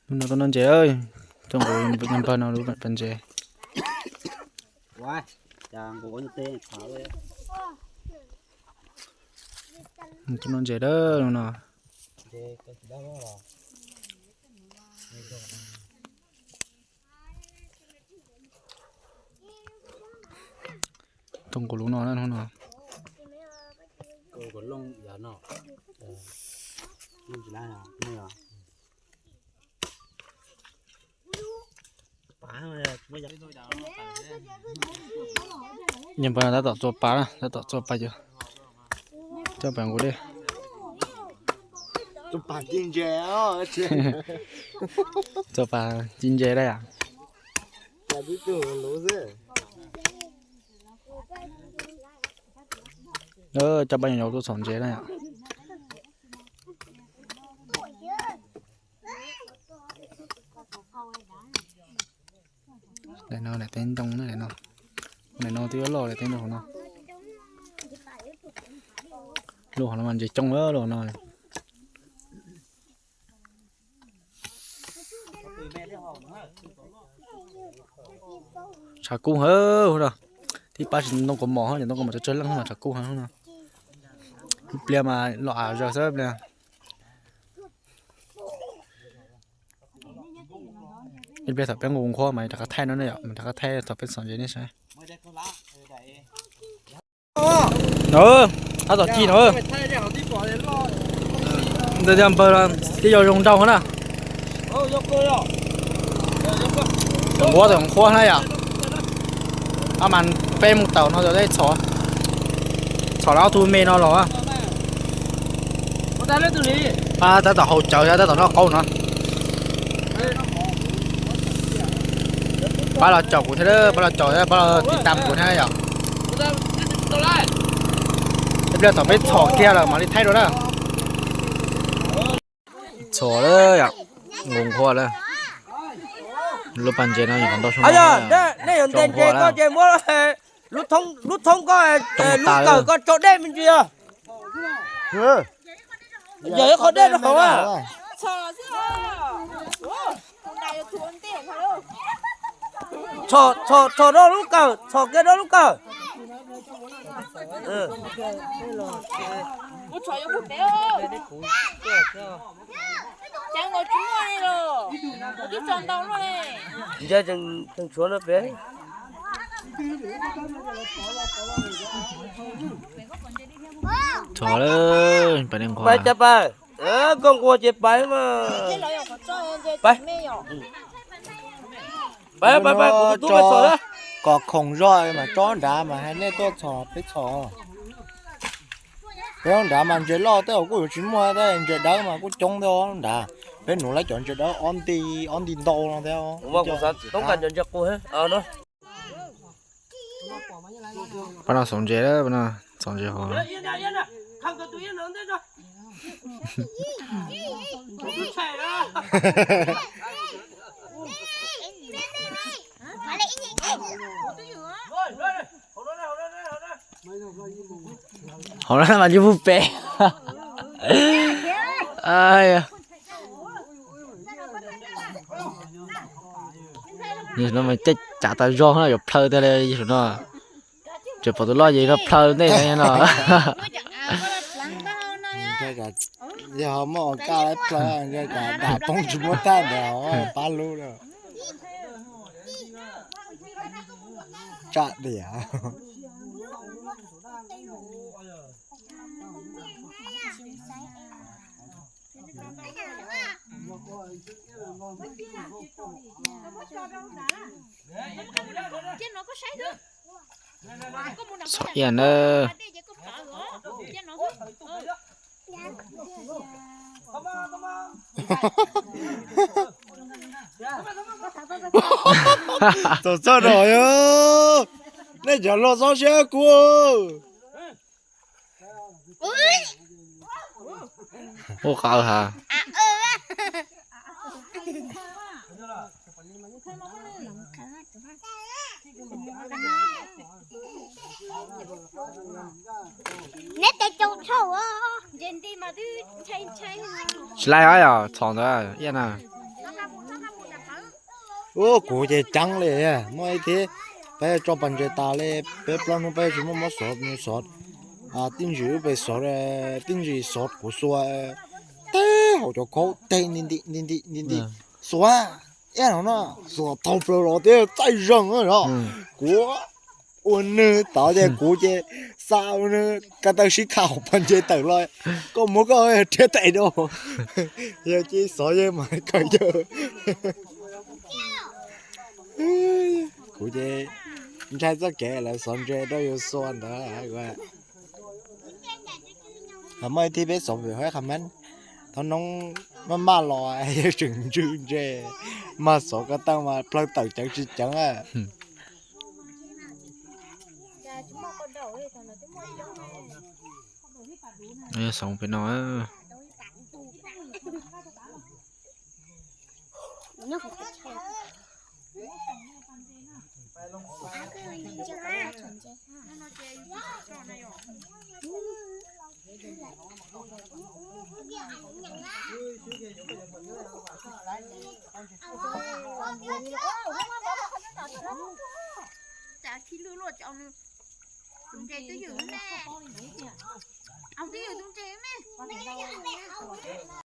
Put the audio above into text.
Hnub no tuaj noj ntses, tuaj nqus npawg no lub pas ntses. Tuaj noj ntses hnub no. Tuaj nqus lub no na hnub no. Npawg no tab tom txua pas, tab tom txua pas yus coj pas nqus dej. Txua pas ci ntses daj yam. Coj pab nyuam yaus tuaj txhom ntses na yom. Daim no daim teb ntoo na, daim no twb yuav loj, daim teb ntoo hauv no. Lub hauv no mas ntses coob lawm lub hauv no. Tshav kub heev no. Tib pab tsis ntoo kaus mom, ntoo kaus mom tsawg tsawg leej mas tshav kub heev no. Ib pliag mas los av zog xwb pliag. Ib pliag thaum peb nqus nqhuab mas rov qab thaij no ne yom, rov qab thaij thaum peb txhom ntses nej saib. Tab tom ci no. Ntawd tias npawg los twb yog zoo nraug na. Tawm nqhuab tawm nqhuab na yom. Ab mas peb mus tawm no tau txhom, txhom ob tug me no los. Tab tom haus cawv, tab tom noj qaub no. Pab los caum kuv thiab, pab los caum, pab los tiv tam kuv thiab yom. Ib pliag thaum peb txhom kiag lawm mam li thaij dua na. Txhom lawm yom, nqus nqhuab lawm. Lub pas ntses no nyuam qhuav ntau xyoo no. Nej yuav ntes ntses koj ces muab lub thoob koj, lub kawm koj tso dej me ntsis os. Yog ib qho dej rau hauv. Txhom rau lub kawm, txhom kiag rau lub kawm. Ntses tseem tshuav no pem. Txhom lawm, pais, koj nquag ces pais mas. Pais, pais, pais, kuv tus tub pais txhom na. Kom khoom zog mas tso nrad mas hais nej tuaj txhom peb txhom. Peb nrad mas ntses loj tej zaum kuj yuav tsis muaj, tej ntses dawb mas kuj coob thiab nrad. Peb nuv lawv cov ntses dawb ob nti, ob nti ntau no thiab. Pab no txhom ntses, pab no txhom ntses hov. Hov no mas yus pub pem. Yus no mas caij cav tas zog na, yuav plhaw tiag li yus no. Tseem pom tus loj ces no plhaw ntej no. Yog muaj ua kaj lawv plhaw, dam poob tsis muab tag ntawd pab lub lawm. Tsam diam. Txhob iab na. Txog txog no, nej cov hluas txhob siab kuv. Ua qhov ha. Neb tes cau dhau. Tsis laib hab yog txhom ntawd iab na. Ua kuv ces ceeb li, muaj ib thiab, peb tso pas ntses tas li, peb plaub hnub peb tsis muaj mob xov, xov, tib ntsis wb pes xov, tib ntsis xov kuv xuas, teb hauv cov khaub teg nti nti nti nti nti nti, xuas, ib no no, xuas tau plaws los thiab txaij zeeg os. Kuv ua nws tod ces kuv ces xa ua nws ko taw sib khau pas ntses tawm los, koj muab koj rhiab tais rau, yog cia xov yog mas kawg yawg. Kuv ces ntshai txoj kev lawv xov ntses rau yus xuas ntawd. Muaj ib tug peb xov vim hab qha mab, thaum noob maj maj los yog tseem ntswg ntses, mas xov ko taw mas plawg tawm ceev tsis ceev. Xov pem no. Tsam khi lwj luaj cov nws, tus ntses twb ywm me, twb ywm tus ntses me.